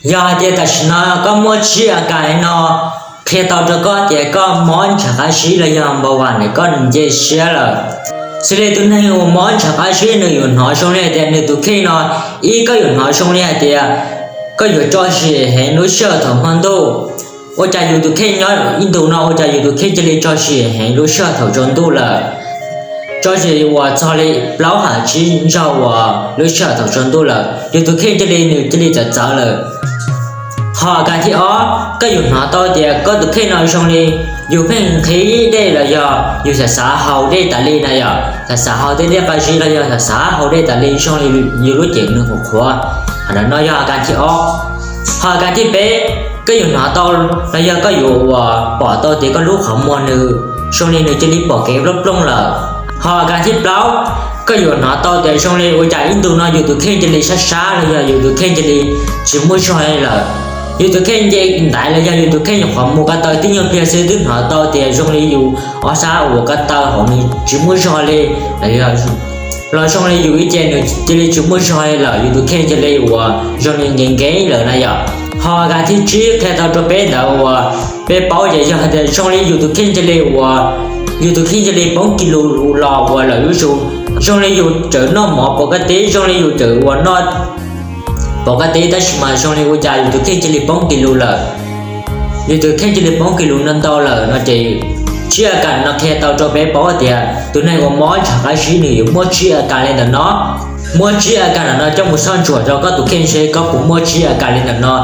Yog hais tias tam sim no koj muaj tsib a kas no, qhia tau rau koj tias koj mob ntshav qab zib los yog npau vas ntawm koj nws nce siab lawm. Xws li tus neeg uas mob ntshav qab zib nws yuav hnov zoo li hais tias nws tus kheej no, ib, koj yuav hnov zoo li hais tias koj yuav tso zis heev lub sij hawm thaum hmo ntuj. Ua cas yus tus kheej nyob ib ntus no ua cas yus tus kheej cia li tso zis heev lub sij hawm thaum tsaus ntuj lawm, tso zis uas txog li plaub hais tsib zaug uas lub sij hawm thaum tsaus ntuj lawm, yus tus kheej cia li nws cia li txawv txawv lawm. Ho a kas thib ob, koj yuav hnov tau tias koj tus kheej no zoo li yus pheej nqhis dej los yog yus xav xav haus dej tas li na yom, xav xav haus tej dej qab zib los yog xav xav haus dej tas li zoo li yus lub cev nws qhuav qhuav. Ho ntawm no yog a kas thib ob. Ho a kas thib peb, koj yuav hnov tau los yog koj yuav uas pom tau tias koj lub qhov muag nws zoo li nws cia li pom kev plooj plooj lawm. Ho a kas thib plaub, koj yuav hnov tau tias zoo li ua cas ib ntus no yus tus kheej cia li sab sab los yog yus tus kheej cia li tsis muaj zog li lawm. Yus tus kheej nce ntaiv los yog yus tus kheej nyuam qhuav mus ko taw tib nyuag pliag xwb twb hnov tau tias zoo li yus ob sab uas ko taw hauv nws tsis muaj zog li, los yog los zoo li yus ib ce nws cia li tsis muaj zog li lawm, yus tus kheej cia li uas zoo li nkev nkev lawm na yom. Ho a kas thib tsib qhia tau rau peb ntawd uas peb paub ces yog hais tias zoo li yus tus kheej cia li uas yus tus kheej cia li poob kis lus los uas lawm lub zog, zoo li yus tseem noj mov pom koj teb, zoo li yus tseem uas noj pom koj teb tab sis mas zoo li ua cas yus tus kheej cia li poob kis lus lawm. Yus tus kheej cia li poob kis lus no ntau lawm no ces tsib a kas no qhia tau rau peb paub tias tus neeg uas mob ntshav qab zib nws yuav muaj tsib a kas li ntawm no. Muab tsib a kas ntawm no coj mus soj ntsuam rau koj tus kheej seb koj puas muaj tsib a kas li ntawm no.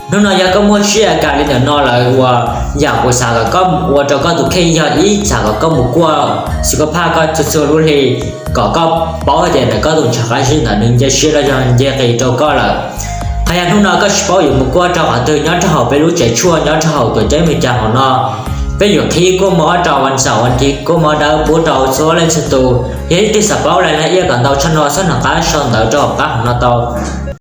Hnub no yog koj muaj tsib a kas li ntawm no lawm uas yam kuv xav kom koj ua rau koj tus kheej yog ib, xav kom koj mus kuaj xwm koj phaj koj txhua txhua lub hli kom koj paub hais tias ntawm koj tus ntshav qab zib ntawd nws nce siab los yog nce qis rau koj lawm. Hos yog hnub no koj tsis paub yuav mus kuaj rau qhov twg nyob rau hauv peb lub tsev tshuaj nyob rau hauv tuam ceeb Meskas hauv no, peb yuav qhib kuaj mob rau vas xaum vas thiv kuaj mob dawb pub rau txhua leej txhua tus. Yog leej twg xav paub lais nais iab kom ntau tshaj no txhob nco qab sau ntawv rau hauv qab hauv no tau.